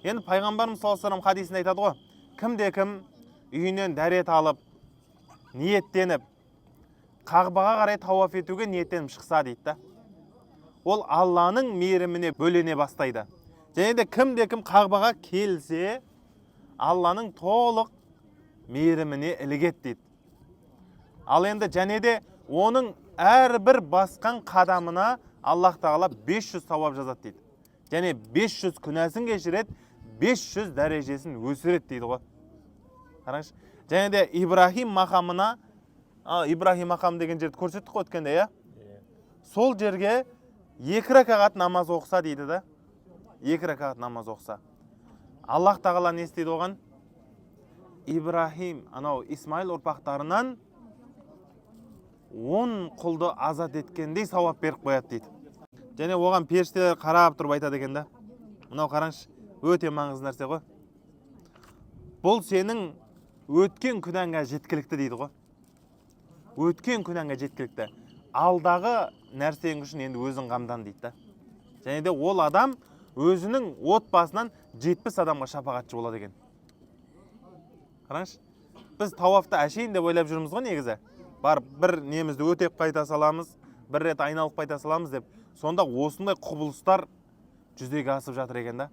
Енді пайғамбарымыз саллаллаху алейхи вассалам хадисінде айтады ғой: кімде кім үйінен дәрет алып, ниеттеніп, Қағбаға қарай тауаф етуге ниеттеніп шықса дейді да, ол Алланың мейіріміне бөлене бастайды. Және де кімде кім Қағбаға келсе, Алланың толық мейіріміне ілігеді дейді. Ал енді және де оның әрбір басқан қадамына Аллах тағала 500 сауап жазады дейді және 500 күнәсін кешіреді, 500 дәрежесін өсіреді дейді ғой. Қараңызшы, және де Ибрахим мақамына, Ибрахим мақам деген жерді көрсеттік қой өткенде, иә? Сол жерге 2 ракағат намаз оқыса дейді да, 2 ракағат намаз оқыса, Аллах тағала не істейді оған? Ибрахим, анау Исмаил ұрпақтарынан 10 құлды азат еткендей сауап беріп қояды дейді. Және оған періштелер қарап тұрып айтады екен да. Мынау, қараңызшы, өте маңызды нәрсе ғой. Бұл сенің өткен күнәңа жеткілікті дейді ғой. Өткен күнәңа жеткілікті, алдағы нәрсең үшін енді өзің қамдан дейді да. Және де ол адам өзінің отбасынан 70 адамға шапағатшы болады екен. Қараңызшы, біз тауафты әшейін деп ойлап жүрміз ғой негізі. Барып бір немізді өтеп қайта саламыз, бір рет айналып қайта саламыз деп. Сонда осындай құбылыстар жүзеге асып жатыр екен да.